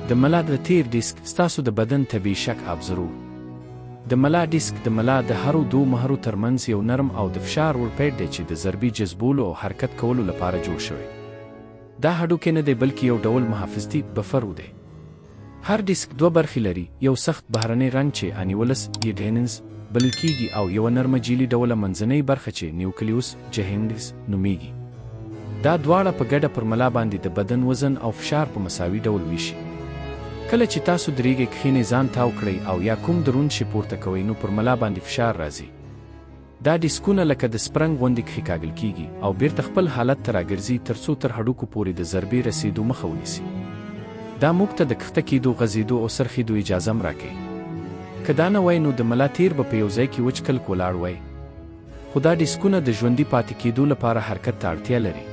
د ملا د تیر ډیسک ستاسو د بدن طبیعي شک ابزرو. د ملا ډیسک د ملا د هرو دوو مهرو ترمنځ یو نرم او د فشار وړ پیډ دی چې د ضربې جذبولو او حرکت کولو لپاره جوړ شوی. دا هډوکی نه دی بلکې یو ډول محافظتي بفر دی. هر ډیسک دوه برخې لري، یو سخت بهرنی رنګ چې انیولس، یډهیننز، بلل کېږي او یوه نرمه جیلي ډوله منځنۍ برخه چې نیوکلیوس، جهینډز، نومېږي. دا دواړه په ګډه پر ملا باندې د بدن وزن او فشار په مساوي ډول ویشي. کله چې تاسو درېږئ، کښېنئ، ځان تاو کړئ او یا کوم دروند شی پورته کوئ نو پر ملا باندې فشار راځي. دا ډیسکونه لکه د سپرنګ غوندې کښېکاږل کېږي او بېرته خپل حالت ته راګرځي ترڅو تر هډوکو پورې د ضربې رسېدو مخه ونیسي. دا موږ ته د کښته کېدو، غځېدو او څرخېدو اجازه هم راکوي. که دا نه وای نو د ملا تیر به په یو ځای کې وچ کلک ولاړ وای. خو دا ډیسکونه د ژوندي پاتې کېدو لپاره حرکت ته اړتیا لري.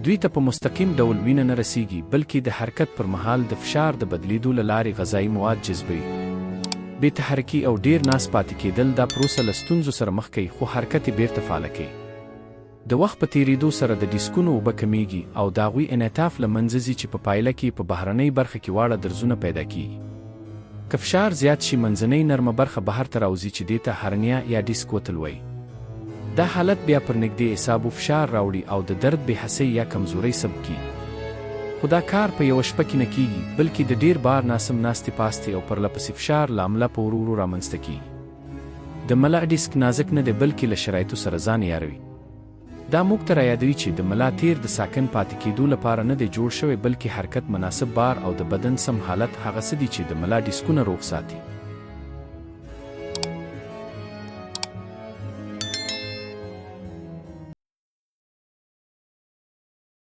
دوی ته په مستقیم ډول وینه نه رسېږي، بلکې د حرکت پر مهال د فشار د بدلېدو له لارې غذايي مواد جذبوي. بې تحرکي او ډېر ناست پاتې کېدل دا پروسه له ستونزو سره مخ کوي، خو حرکت یې بېرته فعاله کوي. د وخت په تېرېدو سره د ډیسکونو اوبه کمېږي او د هغوی انعطاف له منځه ځي چې په پایله کې یې په بهرنۍ برخه کې واړه درزونه پیدا کېږي. که فشار زیات شي منځنۍ نرمه برخه بهر ته راوځي چې دې ته هرنیا یا ډیسک وتل وایي. دا حالت بیا پر نږدې اعصابو فشار راوړي او د درد، بې حسۍ یا کمزورۍ سبب کېږي. خو دا کار په یوه شپه کې نه کېږي، بلکې د ډېر بار، ناسم ناستې پاستې او پرله پسې فشار له امله په ورو ورو رامنځته کېږي. د ملا ډیسک نازک نه دی بلکې له شرایطو سره ځان عیاروي. دا موږ ته رایادوي چې د ملا تیر د ساکن پاتې کېدو لپاره نه دی جوړ شوی بلکې حرکت، مناسب بار او د بدن سم حالت هغه څه دي چې د ملا ډیسکونه روغ ساتي.